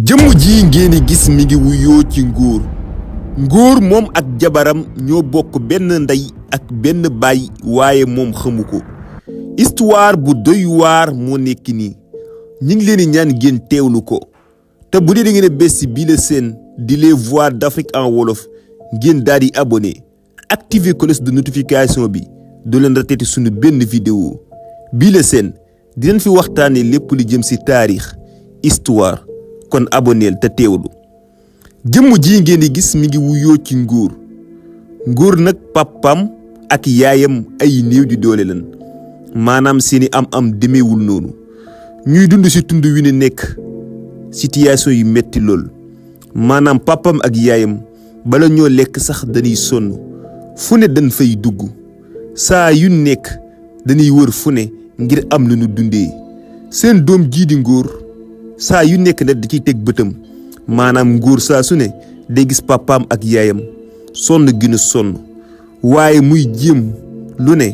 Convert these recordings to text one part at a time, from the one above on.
jëmm ji ngeen di gis mi ngi wuyoo ci Ngor moom ak jabaram ñoo bokk benn ndey ak benn baay waaye moom xamu ko. histoire bu doy waar moo nekk nii ñi ngi leen di ñaan ngeen teewlu ko te bu dee da ngeen a bés bii la seen di les voix d'Afrique en wolof ngeen daal di abonné activer cloche de notification bi doo leen rateeti suñu benn vidéo bii la seen dinañ fi waxtaanee lépp lu jëm ci taarix histoire kon abonneel te teewlu. jëmm ji ngeen di gis mi ngi wuyoo ci Ngor nag papam ak yaayam ay néew di doole lan maanaam seeni am demeewul noonu ñuy dund ci tund wi ne nekk situation yu metti lool maanaam papam ak yaayam bala ñoo lekk sax dañuy sonn fu ne dañ fay dugg saa yu nekk dañuy wër fu ne ngir am lu ñu dundee seen doom jii di Ngor saa yu nekk nag da ciy teg bëtam maanaam Ngor saa su ne day gis papaam ak yaayam sonn gën a sonn waaye muy jéem lu ne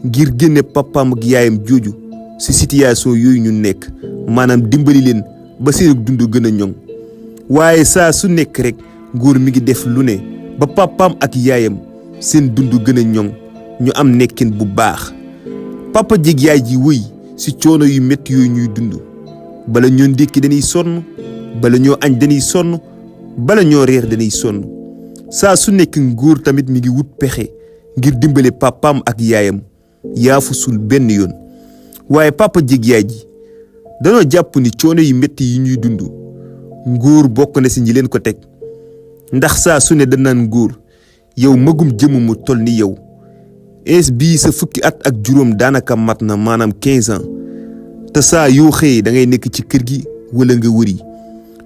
ngir génne papaam ak yaayam jooju ci situation yooyu ñu nekk maanaam dimbali leen ba seen dund gën a ñoŋ waaye saa su nekk rek Ngor mi ngi def lu ne ba papaam ak yaayam seen dund gën a ñoŋ ñu am nekkin bu baax papa jég yaay ji wëy ci coono yu métti yooyu ñuy dund bala ñoo ndékki dañuy sonn bala ñoo añ dañuy sonn bala ñoo reer dañuy sonn saa su nekk Ngor tamit mi ngi wut pexe ngir dimbale papaam ak yaayam yaafu sul benn yoon waaye papa jég yaay ji dañoo jàpp ni coono yu métti yi ñuy dund Ngor bokk na ci ñi leen ko teg ndax saa su ne danaan Ngor yow magum jëmm mu toll ni yow es bii sa fukki at ak juróom daanaka mat na maanaam 15 ans te saa yoo xëyee da ngay nekk ci kër gi wala nga wëri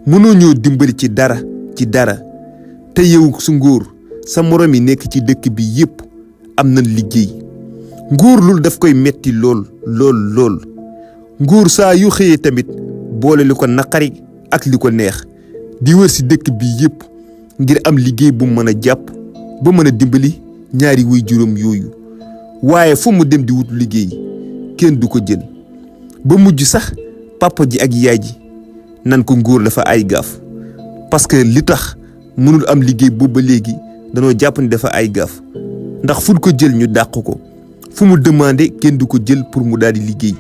mënoo ñoo dimbali ci dara te yow su Ngor sa morom yi nekk ci dëkk bi yépp am nañ liggéey Ngor loolu daf koy metti lool Ngor saa yu xëyee tamit boole li ko naqari ak li ko neex di wër ci dëkk bi yépp ngir am liggéey bu mën a jàpp ba mën a dimbali ñaari wuy juróom yooyu waaye fu mu dem di wut liggéey kenn du ko jël ba mujj sax papa ji ak yaay ji nan ko Ngor dafa ay gaaf parce que li tax mënul am liggéey boobu ba léegi danoo jàpp ni dafa ay gaaf ndax fu ko jël ñu dàq ko fu mu demandé kenn du ko jël pour mu daal di liggéey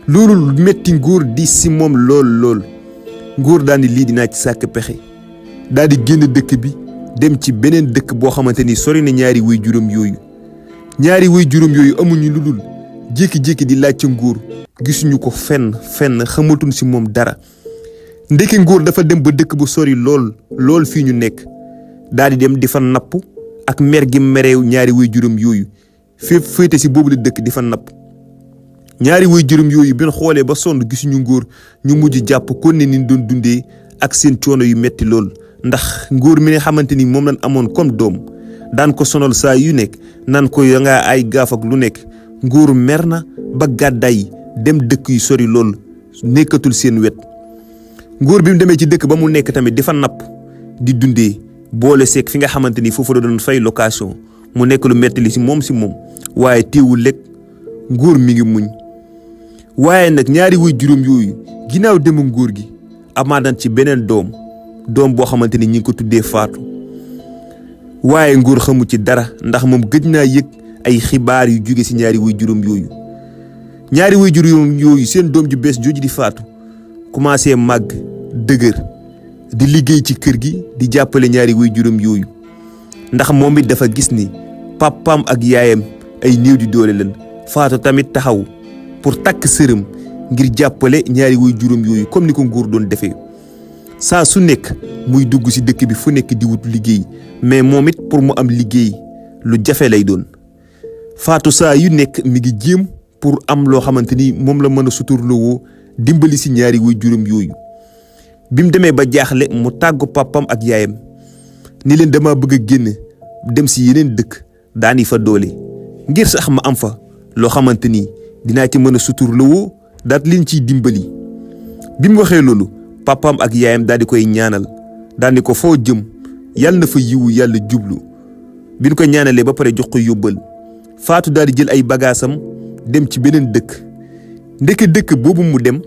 loolu metti Ngor di si moom lool Ngor daal di lii dinaa ci sàkk pexe daal di génn dëkk bi dem ci beneen dëkk boo xamante ni sori na ñaari way juróom yooyu amuñu lu dul jékki-jékki di laaj ca Ngor gisuñu ko fenn xamatuñ ci moom dara ndeke Ngor dafa dem ba dëkk bu sori lool fii ñu nekk daal di dem di fa napp ak mer gi mereew ñaari way juróom yooyu fépp féete ci boobu la dëkk di fa napp ñaari way juróom yooyu bi ñu xoolee ba sonn gisuñu Ngor ñu mujj jàpp kon ne ni doon dundee ak seen coono yu metti lool ndax Ngor mi nga xamante ni moom lañ amoon comme doom daan ko sonal saa yu nekk naan ko ya nga ay gaaf ak lu nekk Ngor mer na ba gàddaay dem dëkk yu sori lool nekkatul seen wet Ngor bi mu demee ci dëkk ba mu nekk tamit di fa napp di dundee boole seek fi nga xamante ni foofu la doon fay location mu nekk lu metti li ci moom waaye teewul lekk Ngor mi ngi muñ waaye nag ñaari wuy juróom yooyu ginnaaw demu Ngor gi amaadan ci beneen doom boo xamante ni ñi ngi ko tuddee Faatu waaye Ngor xamu ci dara ndax moom gëj naa yëg ay xibaar yu jóge ci ñaari wuy juróom yooyu seen doom ju bees jooju di Faatu commencé màgg dëgër di liggéey ci kër gi di jàppale ñaari wuy juróom yooyu ndax moom it dafa gis ni papaam ak yaayam ay néew di doole leen Faatu tamit taxaw pour takk sërëm ngir jàppale ñaari wuy juróom yooyu comme ni ko Ngor doon defee saa su nekk muy dugg ci dëkk bi fu nekk di wut liggéey mais moom it pour mu am liggéey lu jafe lay doon Faatu saa yu nekk mi ngi jéem pour am loo xamante ni moom la mën a suturloo dimbali ci ñaari wuy juróom yooyu bi mu demee ba jaaxle mu tàggu papam ak yaayam ni leen dama bëgg a génn dem ci yeneen dëkk daani fa doole ngir sax ma am fa loo xamante ni dinaa ci mën a suturloo daat leen ciy dimbali bi mu waxee loolu papaam ak yaayam daal di koy ñaanal daal di ko foo jëm yàlla na fa yiwu yàlla jublu bi ñu ko ñaanalee ba pare jox ko yóbbal Faatu daal di jël ay bagaasam dem ci beneen dëkk ndeke dëkk boobu mu dem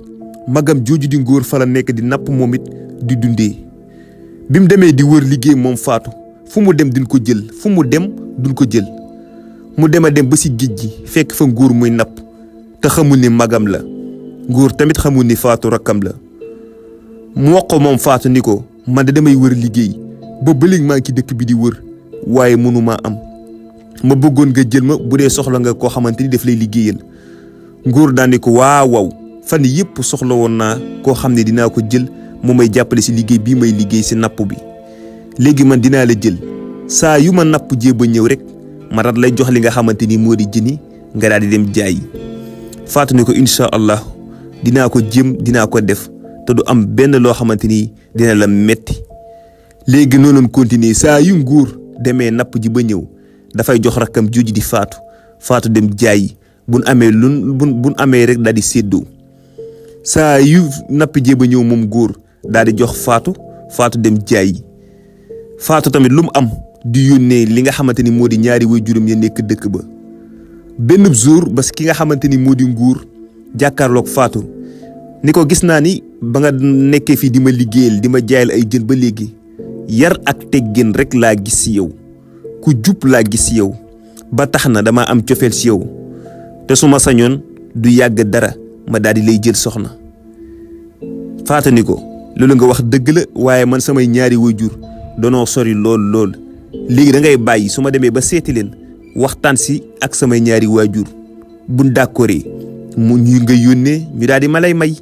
magam jooju di Ngor fa la nekk di napp moom it di dundee bi mu demee di wër liggéey moom Fatou fu mu dem duñ ko jël fu mu dem duñ ko jël mu dem a dem ba si géej gi fekk fa Ngor muy napp te xamul ni magam la Ngor tamit xamul ni Fatou rakkam la mu wax ko moom Fatou ni ko man de damay wër liggéey ba léegi maa ngi ci dëkk bi di wër waaye mënumaa am ma bëggoon nga jël ma bu dee soxla nga koo xamante ni daf lay liggéeyal Ngor daan ni ko waaw fan yëpp soxla woon naa koo xam ne dinaa ko jël mu may jàppale si liggéey bii may liggéey si napp bi léegi man dinaa la jël saa yu ma napp jee ba ñëw rek ma daal lay jox li nga xamante ni moo di jëni nga daal di dem jaayi Fatou ni ko incha allah dinaa ko jéem dinaa ko def te du am benn loo xamante ni dina la metti léegi noonu continuer saa yu Ngor demee napp ji ba ñëw dafay jox rakkam jooju di Fatou dem jaayi buñ amee rek daal di séddoo saa yu napp jee ba ñëw moom Ngor daal di jox Fatou dem jaayi Fatou tamit lu mu am di yónnee li nga xamante ni moo di ñaari waajuram ya nekk dëkk ba benn jour ba ki nga xamante ni moo di Ngor jàkkaarloog Fatou ni ko gis naa ni ba nga nekkee fii di ma liggéeyal di ma jaayal ay jën ba léegi yar ak teggin rek laa gis si yow ku jub laa gis si yow ba tax na dama am cofeel si yow te su ma sañoon du yàgg dara ma daal di lay jël soxna Fatou ni ko loolu nga wax dëgg la waaye man samay ñaari waajur danoo sori lool léegi da ngay bàyyi su ma demee ba seeti leen waxtaan si ak samay ñaari waajur buñ d'accordé mu ñu nga yónnee ñu daal di ma lay may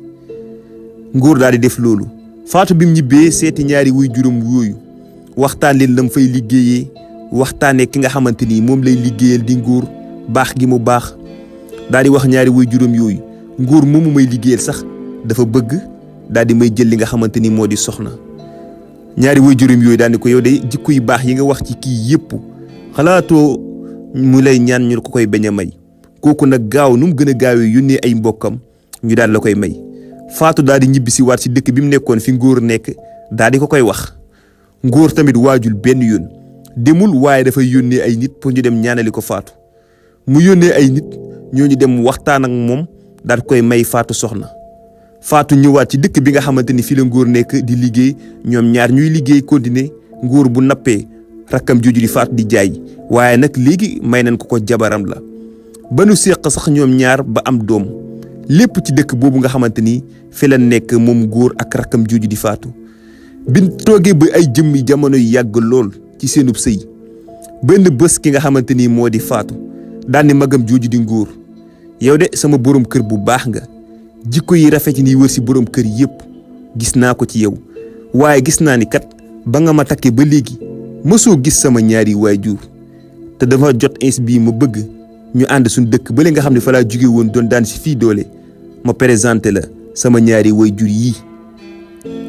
Ngor daal di def loolu Fatou bi mu ñibbee seeti ñaari waajuram yooyu waxtaan leen lam fay liggéeyee waxtaanee ki nga xamante ni moom lay liggéeyal di Ngor baax gi mu baax daal di wax ñaari waajuram yooyu Ngor moomu may liggéeyal sax dafa bëgg daal di may jël li nga xamante ni moo di soxna ñaari waajuram yooyu daal di ko yow de jikko yu baax yi nga wax ci kii yëpp xalaatoo mu lay ñaan ñu ko koy bañ a may kooku nag gaaw nu mu gën a gaawee yónnee ay mbokkam ñu daal la koy may Fatou daal di ñibbi si waat si dëkk bi mu nekkoon fi Ngor nekk daal di ko koy wax Ngor tamit waajul benn yoon demul waaye dafay yónnee ay nit pour ñu dem ñaanali ko Fatou mu yónnee ay nit ñooñu dem waxtaan ak moom daal di koy may Fatou soxna Fatou ñëwaat ci dëkk bi nga xamante ni fii la Ngor nekk di liggéey ñoom ñaar ñuy liggéey continuer Ngor bu nappee rakkam jooju di Fatou di jaay waaye nag léegi may nañ ko jabaram la ba nu séq sax ñoom ñaar ba am doom lépp ci dëkk boobu nga xamante ni fi la nekk moom Ngor ak rakkam jooju di Fatou biñ toogee ba ay jëmmi jamono yu yàgg lool ci seenub sëy benn bés ki nga xamante ni moo di Fatou daal ni magam jooju di Ngor yow de sama borom kër bu baax nga jikko yi rafet ni wër si borom kër yëpp gis naa ko ci yow waaye gis naa ni kat ba nga ma takkee ba léegi mësoo gis sama ñaari waajur te dafa jot ins bii ma bëgg ñu ànd suñ dëkk ba li nga xam ne fa laa jóge woon doon daan si fii doole ma présenté la sama ñaari waajur yii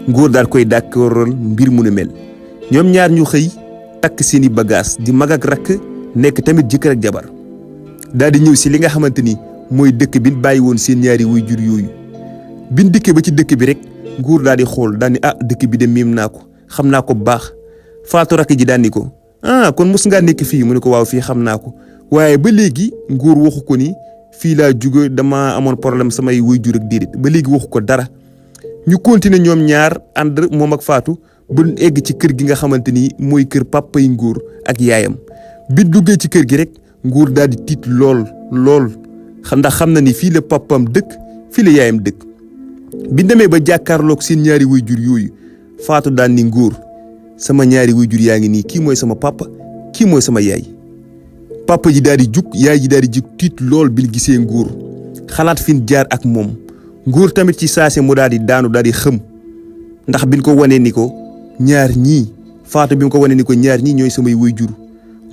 Ngor daal koy d'accordal mbir mu ne mel ñoom ñaar ñu xëy takk seeni bagage di mag ak rakk nekk tamit jëkkër ak jabar daal di ñëw si li nga xamante ni mooy dëkk bi bàyyi woon seen ñaari waajur yooyu biñ dikkee ba ci dëkk bi rek Ngor daal di xool daal ni dëkk bi de miim naa ko xam naa ko bu baax Fatou rakk ji daal ni ko kon mos ngaa nekk fii mu ne ko waaw fii xam naa ko waaye ba léegi Ngor waxu ko ni fii laa jóge dama amoon problème samay waajur ak déedéet ba léegi waxu ko dara ñu continuer ñoom ñaar ànd moom ak Fatou ba egg ci kër gi nga xamante ni mooy kër papa yi Ngor ak yaayam bi duggee ci kër gi rek Ngor daal di tiit lool ndax xam na ni fii la papam dëkk fii la yaayam dëkk bi demee ba jàkkaarloog seen ñaari waajur yooyu Fatou daal ni Ngor sama ñaari waajur yaa ngi nii kii mooy sama papa kii mooy sama yaay papa ji daal di jug yaay ji daal di jug tiit lool bi gisee Ngor xalaat fi ñu jaar ak moom Ngor tamit ci saase mu daal di daanu daal di xëm ndax biñ ko wanee ni ko ñaar ñii Fatou bi mu ko wanee ni ko ñaar ñii ñooy samay waajur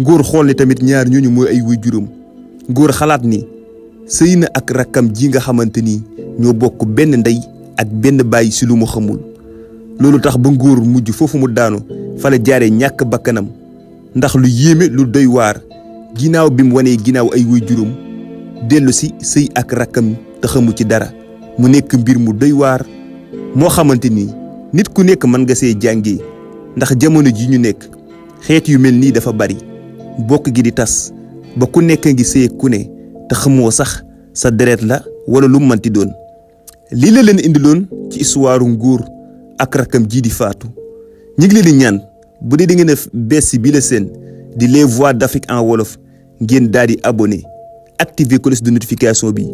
Ngor xool ne tamit ñaar ñooñu mooy ay waajuram Ngor xalaat ni sëy na ak rakkam ji nga xamante ni ñoo bokk benn ndey ak benn baay si lu mu xamul loolu tax ba Ngor mujj foofu mu daanu fa la jaaree ñàkk bakkanam ndax lu yéeme lu doy waar ginnaaw bi mu wanee ginnaaw ay waajuram dellu si sëy ak rakkam te xamu ci dara mu nekk mbir mu doy waar moo xamante ni nit ku nekk mën nga see jàngee ndax jamono ji ñu nekk xeet yu mel nii dafa bari bokk gi di tas ba ku nekk ngi sëy ku ne te xamoo sax sa deret la wala lu manti doon lii la leen indiloon ci histoire Ngor ak rakam ji di Fatou ñi ngi leen di ñaan bu dee di ngeen def bees bi la seen di les voix d'Afrique en wolof ngeen daal di abonné activer cloche de notification bi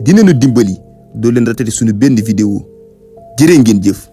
dinañu dimbali doo leen raté suñu benn vidéo jërë ngeen jëf.